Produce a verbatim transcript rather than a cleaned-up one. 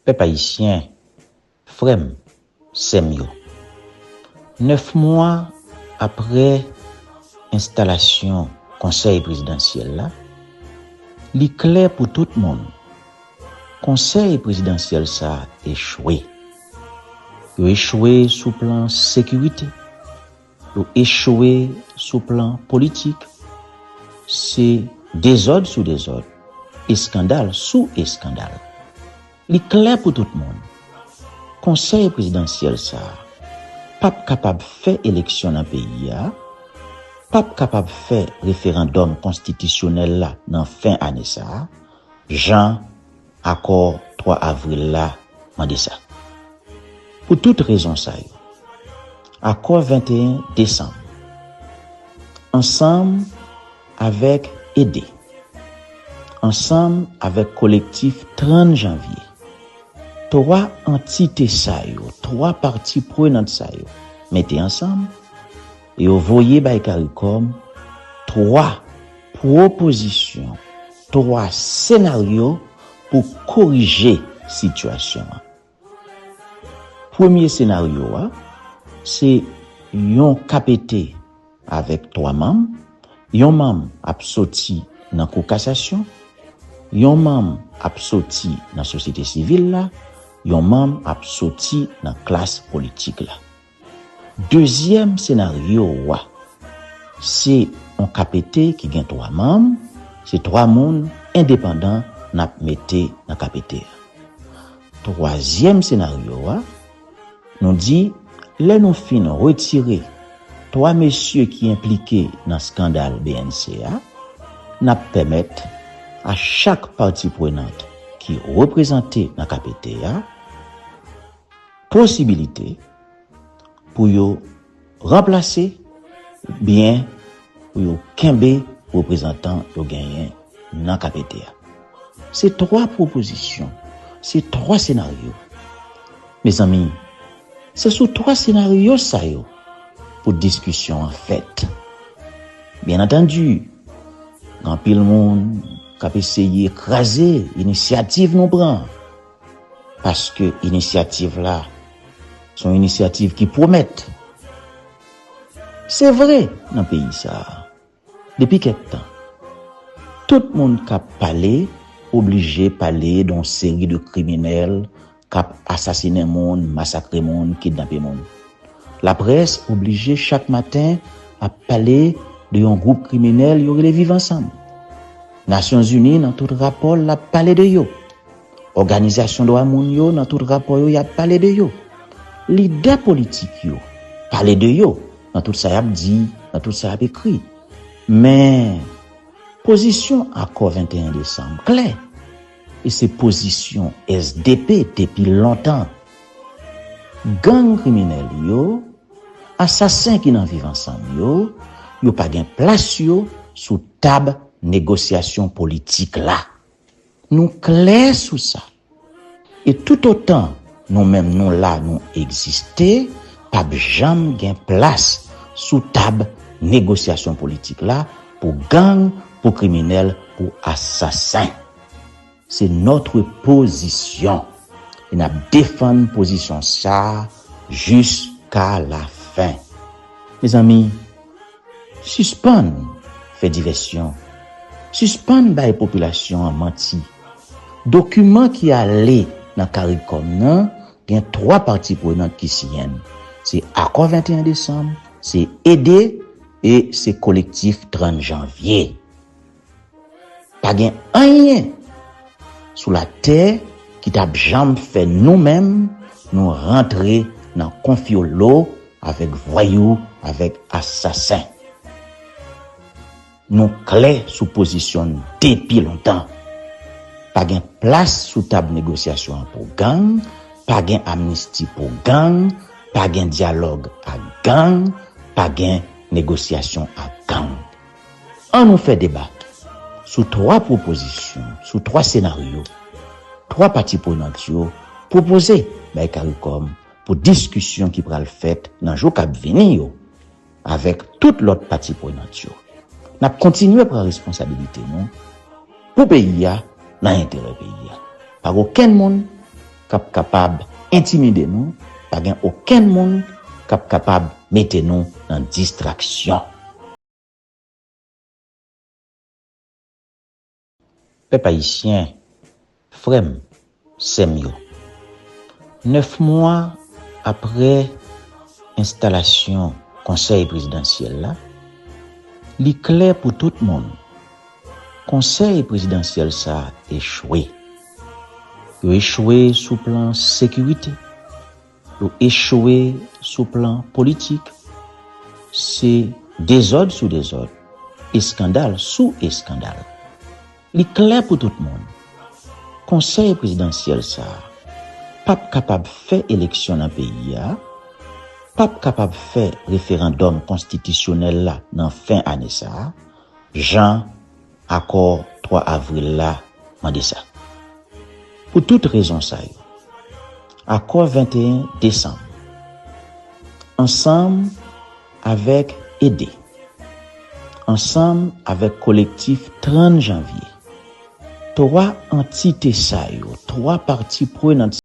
Pèp ayisyen, frè m, sè m yo, nèf mwa apre enstalasyon Konsèy Prezidansyèl la, li klè pou tout moun, Konsèy Prezidansyèl sa a echwe. Yo echwe sou plan sekirite, yo echwe sou plan politik. Se dezòd sou dezòd, eskandal sou eskandal. Li klè pou tout moun, Konsèy Prezidansyèl sa a p ap kapab fè eleksyon nan peyi a, p ap kapab fè referandòm konstitisyonèl la nan fen ane sa a, jan akò twa avril la mande sa. Pou tout rezon sa yo, akò venteyen desanm, ansanm avèk ede, ansanm avèk kolektif trant janvye, twa antite sa yo, twa pati prenant sa yo mete ansanm, yo voye bay CARICOM twa pwopozisyon, twa senaryo pou korije sitiyasyon an. Premye senaryo a, se yon K P T avèk twa manm, yon manm ap soti nan Kou Kasasyon, yon manm ap soti nan sosyete sivil la, yon manm ap soti nan klas politik la. Dezyèm senaryo a, se yon K P T ki gen twa manm, se twa moun endepandan n ap mete nan K P T a. Twazyèm senaryo a, nou di, lè nou fin retire twa mesye ki enplike nan eskandal B N C a, n ap pèmèt a chak pati prenant ki reprezante nan K P T a posibilite pou yo ranplase oubyen pou yo kenbe reprezantan yo genyen nan K P T a. Se twa pwopozisyon, se twa senaryo. Mezanmi, se sou twa senaryo sa yo pou diskisyon an fèt. Byen antandi, gen anpil moun k ap eseye kraze inisyativ nou pran, paske inisyativ la se yon inisyativ ki pwomèt. Se vre, nan peyi sa a, depi kèk tan, tout moun k ap pale oblije pale de yon seri de kriminèl k ap asasinen moun, masakre moun, kidnape moun. Laprès oblije chak maten ap pale de yon gwoup kriminèl yo rele Viv Ansanm. Nasyonzini nan tout rapò l ap pale de yo. Òganizasyon dwa moun yo nan tout rapò yo y ap pale de yo. Lidè politik yo pale de yo nan tout sa y ap di, nan tout sa y ap ekri. Men, pozisyon akò venteyen desanm klè, e se pozisyon S D P depi lontan. Gang kriminèl yo, asasen ki nan Viv Ansanm yo, yo pa gen plas yo sou tab negosyasyon politik la. Nou klè sou sa. E toutotan nou menm nou la, nou egziste, p ap janm gen plas sou tab negosyasyon politik la pou gang, pou kriminèl, pou asasen. Se notre position. E n ap defann pozisyon sa a jiska lafen. Mezanmi, sispann fè divèsyon. Sispann bay popilasyon an manti. Dokiman ki ale nan CARICOM nan, gen twa pati prenant ki siyen l. Se Akò venteyen desanm, se ede e se Kolektif trant janvye. Pa gen anyen sou latè ki t ap janm fè nou menm nou rantre nan konfyolo avèk vwayou, avèk asasen. Nou klè sou pozisyon n depi lontan. Pa gen plas sou tab negosyasyon an pou gang, pa gen amnisti pou gang, pa gen dyalòg ak gang, pa gen negosyasyon ak gang. An nou fè deba sou twa pwopozisyon, sou twa senaryo, twa pati prenant yo pwopoze bay CARICOM pou diskisyon ki pral fèt nan jou k ap vini yo avèk tout lòt pati prenant yo. N ap kontinye pran responsabilite nou pou peyi a, nan enterè peyi a. Pa gen okenn moun k ap kapab entimide nou, pa gen okenn moun k ap kapab mete nou nan distraksyon. Pèp ayisyen, frè m, sè m yo, nèf mwa apre enstalasyon Konsèy Prezidansyèl la, li klè pou tout moun, Konsèy Prezidansyèl sa a echwe. Yo echwe sou plan sekirite, yo echwe sou plan politik. Se dezòd sou dezòd, eskandal sou eskandal. Li klè pou tout moun, Konsèy Prezidansyèl sa a p ap kapab fè eleksyon nan peyi a, p ap kapab fè referandòm konstitisyonèl la nan fen ane sa a, jan akò twa avril la mande sa. Pou tout rezon sa yo, akò venteyen desanm, ansanm avèk EDE, ansanm avèk kolektif trant janvye, twa antite sa yo, twa pati prenant